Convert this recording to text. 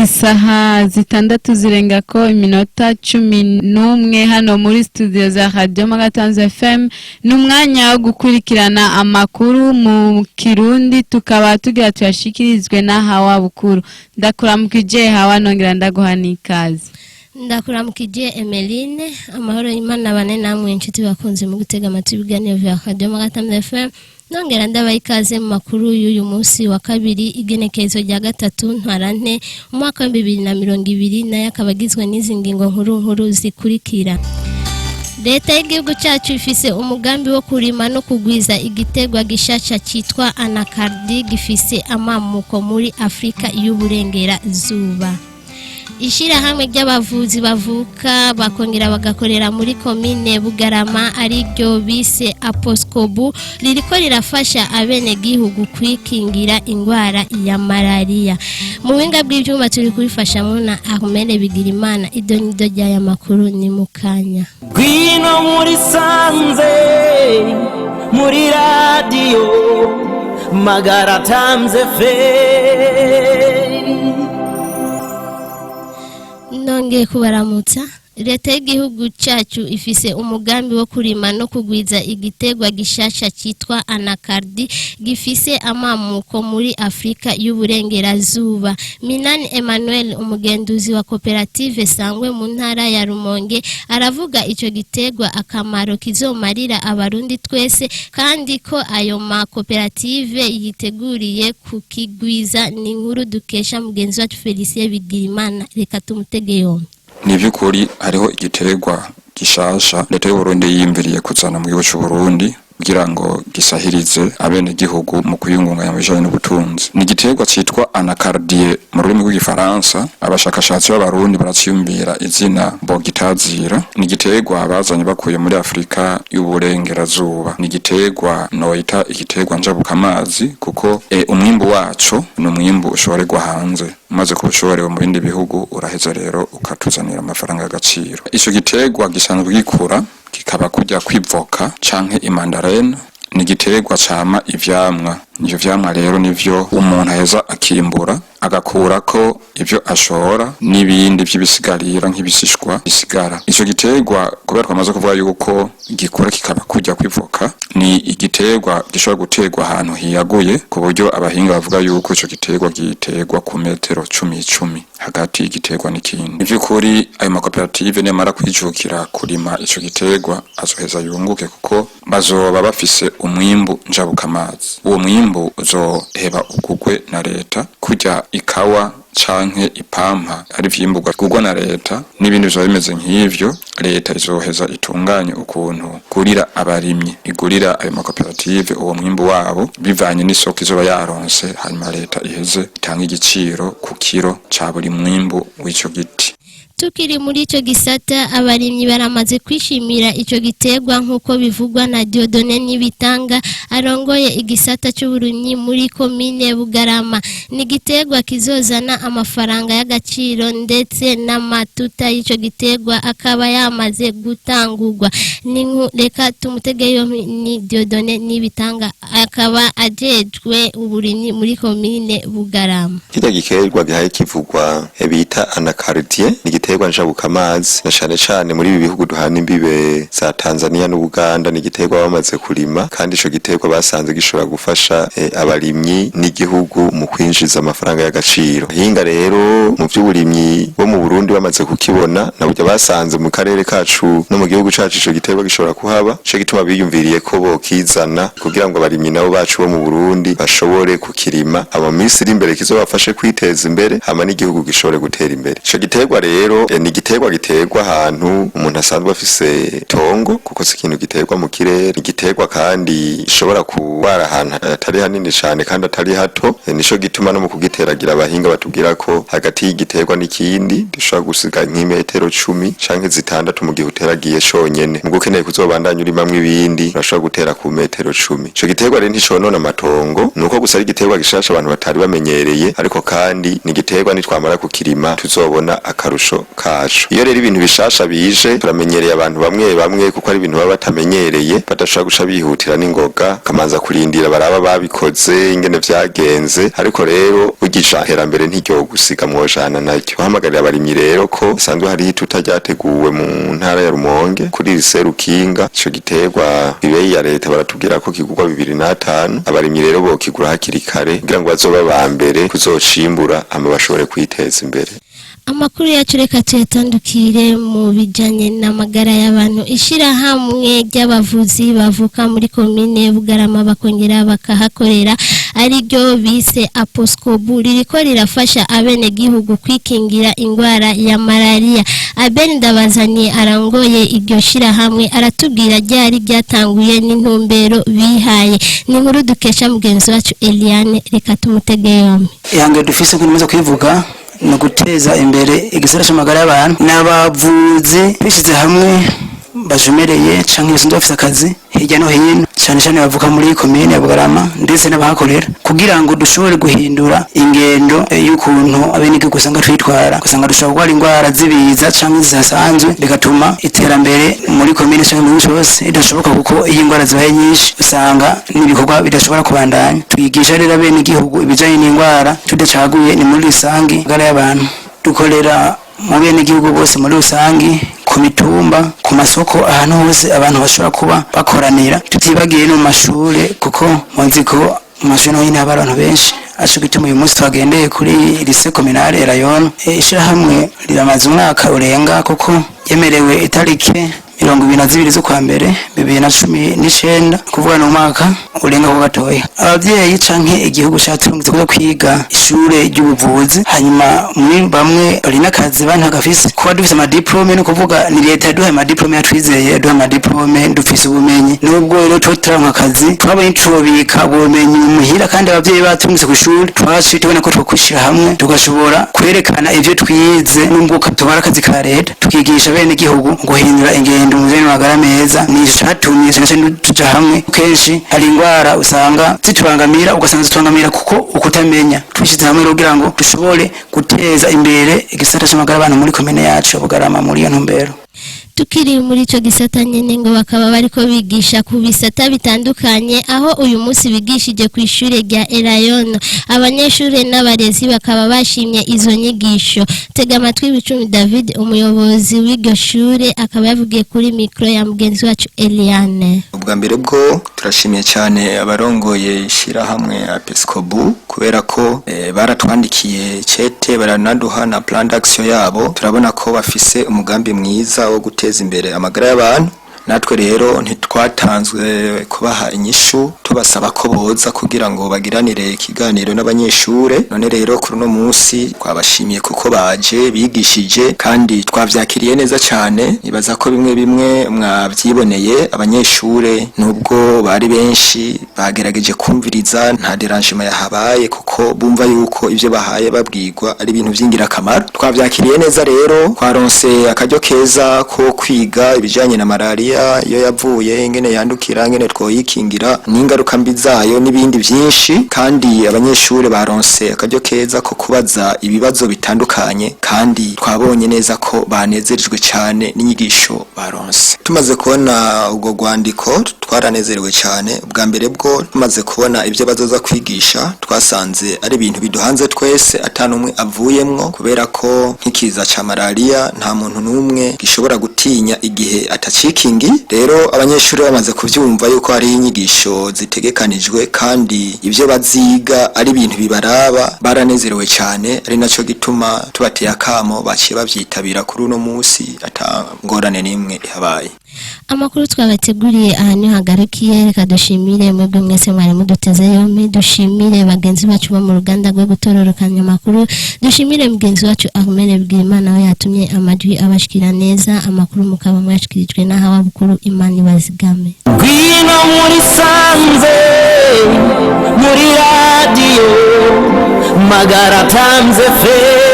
Isaha 6 zirengako iminota 11 hano muri studio za Radio Magatanze FM. Ni umwanya wo gukurikirana amakuru mu Kirundi, tukaba tugira tuyashikirizwe na Hawa Bukuru. Ndakuramukije Hawa, nongera ndaguha n'ikaze. Ndakuramukije Emeline, amahoro y'Imana bane namwe inshuti bakunze mu gutega amatwi ibiganiro vya Radio Magatanze FM. Nongera ndabaha ikaze mu makuru y'uyu munsi wa kabiri, igenekerezo rya 3 Ntwarante umwaka wa 2020, nayo akaba agizwe n'izi ngingo nkuru nkuru zikurikira. Leta y'igihugu cyacu ifise umugambi wo kurima no kugwiza igiterwa gishasha cyitwa anacardi, gifise amamuko muri Afrika y'uburengera zuba. Ishirahamwe ry'abavuzi bavuka bakongera bagakorera muri komine Bugarama, ariryo bise Aposcobu, ririko rirafasha abenegihugu kwikingira ingwara ya malaria. Mu buhinga bw'ivyuma turi kubifashamwo na Armel Bigirimana. Idonido ry'aya makuru ni mukanya. Ngwino muri sanze muri radiyo Magara Times FM. Nongeye kubaramutsa. Leta y'igihugu cyacu ifise umugambi wo kurima no kugwiza igiterwa gishasha cyitwa anacardi, gifise amamuko muri Afrika y'uburengerazuba. Minani Emmanuel, umugenduzi wa koperative Sangwe mu ntara ya Rumonge, aravuga icyo giterwa akamaro kizomarira Abarundi twese, kandi ko ayo makoperative yiteguriye kukigwiza. Ni inkuru dukesha mugenzi wacu Felicien Bigirimana, reka tumutege yombi. Ni iby'ukuri, hariho igiterwa gishasha leta y'Uburundi yiyumviriye kuzana mu gihugu c'Uburundi kugira ngo gisahirize abenegihugu mu kwiyungunganya mu bijanye n'ubutunzi. Ni igiterwa citwa anacardier mu rurimi rw'igifaransa. Abashakashatsi b'Abarundi baraciyumvira izina bogitazira. Ni igiterwa bazanye bakuye muri Afurika y'uburengerazuba. Ni igiterwa noita igiterwa njabukamazi, kuko umwimbu waco ni umwimbu ushorerwa hanze. Umaze kuba ushorewe mu bindi bihugu, uraheza rero ukatuzanira amafaranga y'agaciro. Ico giterwa gisanzwe gikura kikaba kurya kw'ivoka canke imandarene. Ni igiterwa cama ivyamwa. Ivyo vyamwa rero nivyo umuntu aheza akimbura, agakurako ivyo ashora n'ibindi vy'ibisigarira nk'ibisishwa bisigara. Ico giterwa, kubera twamaze kuvuga yuko gikura kikaba kurya kw'ivoka, ni igiterwa gishobora guterwa ahantu hiyaguye, ku buryo abahinga bavuga yuko ico giterwa giterwa ku metero cumi cumi hagati y'igiterwa n'ikindi. Ivy'ukuri, ayo makoperative nimara kwijukira kurima ico giterwa, azoheza yunguke, kuko bazoba bafise umwimbu njabukamazi. Uwo mwimbu uzoheba ugugwe na leta, kurya ikawa canke ipampa ari vyimburwa bigurwa na leta, n'ibindi bizoba bimeze nk'ivyo. Leta izoheza itunganye ukuntu gurira abarimyi, igurira ayo makoperative uwo mwimbu wabo bivanye n'isoko izoba yaronse, hanyuma leta iheze itange igiciro ku kiro ca buri mwimbu w'ico giti. Tukiri muri ico gisata, abarimyi baramaze kwishimira ico giterwa, nk'uko bivugwa na Dieudonné Nibitanga, arongoye igisata c'uburimyi muri komine Bugarama. Ni igiterwa kizozana amafaranga y'agaciro, ndetse n'amatuta y'ico giterwa akaba yamaze gutangurwa. Reka tumutege yompi. Ni Dieudonné Nibitanga, akaba ajejwe uburimyi muri komine Bugarama. Kirya giterwa gihaye kivugwa bita anacardier ni igiterwa njabukamazi, na cane cane muri ibi bihugu duhana imbibe za Tanzania n'Ubuganda. Ni igiterwa bamaze kurima, kandi ico giterwa basanze gishobora gufasha abarimyi n'igihugu mu kwinjiza amafaranga y'agaciro. Hinga rero mu vy'uburimyi bo mu Burundi bamaze kukibona, na burya basanze mu karere kacu no mu gihugu cacu ico giterwa gishobora kuhaba, ico gituma biyumviriye ko bokizana kugira ngo abarimyi nabo bacu bo mu Burundi bashobore kukirima, aba minsi iri imbere kizobafashe kwiteza imbere, hama n'igihugu gishobore gutera imbere. Ico giterwa rero ni igiterwa giterwa ahantu umuntu asanzwe afise tongo, kuko si ikintu giterwa mu kirere. Igiterwa kandi gishobora kubara ahantu atari hanini cane kandi atari hato. Nico gituma no mu kugiteragira abahinga batubwira ko hagati y'igiterwa n'ikindi dushobora gusiga nk'imetero 10 canke 6 mu gihe uteragiye conyene. Mu ukeneye kuzobandanya urimamwo ibindi, urashobora gutera ku metero 10. Ico giterwa rero nticonona amatongo, nuko gusa ari igiterwa gishasha abantu batari bamenyereye, ariko kandi ni igiterwa nitwamara kukirima tuzobona akarusho. kibano kacu. Iyo rero ibintu bishasha bije, turamenyereye abantu bamwe bamwe, kuko ari ibintu baba batamenyereye, badashobora guca bihutira n'ingoga, kamanza kurindira baraba babikoze ingene vyagenze. Ariko rero ugisha iterambere ntiryo gusiga mwojana naryo. Guhamagarira abarimyi rero ko sanzwe hariho ituta ryateguwe mu ntara ya Rumonge kuri Serukinga, ico giterwa ibeyi ya leta baratubwira ko kigurwa 2005. Abarimyi rero bokigura hakiri kare kugira ngo bazoba ba mbere kuzocimbura, hama bashobore kwiteza imbere. Amakuru yacu reka tuyatandukire mu bijyanye n'amagara y'abantu. Ishyirahamwe ry'abavuzi bavuka muri komine Bugarama bakongera bakahakorera, ariryo bise Aposcobu, ririko rirafasha abenegihugu kwikingira indwara ya malariya. Abel Ndabazanye arangoye iryo shyirahamwe aratubwira ryari ryatanguye n'intumbero bihaye. Ni inkuru dukesha mugenzi wacu Eliane, reka tumutege yombi. Ihangiro dufise, ko nimaze kwivuga, ni uguteza imbere igisata c'amagara y'abantu n'abavuzi bishyize hamwe bajumereye canke basanzwe bafise akazi hirya no hino, cane cane bavuka muri komine ya Bugarama ndetse n'abahakorera, kugira ngo dushobore guhindura ingendo y'ukuntu abenegihugu usanga twitwara, usanga dushobora kurwara indwara z'ibiza canke zidasanzwe, bigatuma iterambere muri komine canke mu gihugu cose ridashoboka, kuko iyo indwara zibaye nyinshi usanga n'ibikorwa bidashobora kubandanya. Twigisha rero abenegihugu ibijanye n'indwara tudacaguye, ni muri rusange amagara y'abantu. Dukorera mu benegihugu bose muri rusange, ku mitumba, ku masoko, ahantu hose abantu bashobora kuba bakoranira, tutibagiye no mu mashure, kuko muzi ko mu mashure naho nyene haba abantu benshi. Aco gituma uyu munsi twagendeye kuri lycée communale Erayon. Ishirahamwe riramaze umwaka urenga, kuko yemerewe itariki 22 z'ukwa mbere 2019, kuvuga ni umwaka urenga ko gatoya. Abavyeyi canke igihugu caturungitse kuja kwiga ishure ry'ubuvuzi, hanyuma muri bamwe bari n'akazi bantagafise. Kuba dufise amadiplome, ni ukuvuga ni leta yaduhaye amadiplome, yatwizeye yaduhaye amadiplome, dufise ubumenyi. Nubwo rero tuba turaronka akazi, twabonye tubika ubumenyi muhira kandi abavyeyi baturungitse kw'ishuri, twaciye tubona ko twokwishira hamwe tugashobora kwerekana ivyo twize, nubwo tubara akazi ka leta, tukigisha bene igihugu guhindura ingendo mu bijanye n'amagara meza. Nico catumye cane cane tuja hamwe. Kenshi hari ingwara usanga zitubangamira, ugasanga zitubangamira kuko ukutamenya. Twishize hamwe rero kugira ngo dushobore guteza imbere igisata c'amagara y'abantu muri komine yacu ya Bugarama, muri iyo ntumbero. Tukiri muri ico gisata nyene, ngo bakaba bariko bigisha ku bisata bitandukanye, aho uyu munsi bigishije ku ishure rya Erayon. Abanyeshure n'abarezi bakaba bashimye izo nyigisho. Tega amatwi Bicumi David, umuyobozi w'iryo shure, akaba yavugiye kuri mikro ya mugenzi wacu Eliane. Ubwa mbere bwo turashimiye cyane abarongoye ishyirahamwe Apiscobu, kubera ko baratwandikiye cete, baranaduha na plan d'action yabo. Turabona ko bafise umugambi mwiza wo guteza imbere amagara y'abantu. Natwe rero ntitwatanzwe kubaha inyishu, tubasaba ko boza kugira ngo bagiranire ikiganiro n'abanyeshure. None rero kuri uno munsi twabashimiye kuko baje bigishije, kandi twavyakiriye neza cyane. Nibaza ko bimwe bimwe mwavyiboneye. Abanyeshure, nubwo bari benshi, bagerageje kumviriza, nta dérangement yahabaye, kuko bumva yuko ivyo bahaye babwirwa ari ibintu vy'ingirakamaro. Twavyakiriye neza rero, twaronse akaryo keza ko kwiga ibijanye na malaria, iyo yavuye, ingene yandukira, ingene twoyikingira n'ingaruka mbi zayo, n'ibindi byinshi. Kandi abanyeshure baronse akaryo keza ko kubaza ibibazo bitandukanye, kandi twabonye neza ko banezerejwe cyane n'inyigisho baronse. Tumaze kubona ubwo rwandiko twaranezerewe cyane. Ubwa mbere bwo tumaze kubona ibyo bazoza kwigisha, twasanze ari ibintu biduhanze twese, atanumwe avuyemwo, kubera ko nk'ikiza ca malaria nta muntu n'umwe gishobora gutinya igihe atacikingi. Rero abanyeshuri bamaze kuvyumva yuko hari inyigisho zitegekanijwe kandi ibyo baziga ari ibintu bibaraba, baranezerewe cyane, ari naco gituma tubateye akamo baciye bavyitabira kuri uno musi ata ngorane n'imwe ihabaye. Amakuru twabateguriye aha niho hagarukiye. Reka dushimire mwebwe mwese mwari muduteze yombi, dushimire bagenzi bacu bo mu ruganda rwo gutororokanya amakuru, dushimire mugenzi wacu Ahmed Bwimana we yatumye amajwi abashikira neza. Amakuru mukaba mwashikirijwe n'ahawa bukuru. Imana ibazigame. Ngwino muri sanze, muri radiyo Magara Times FM.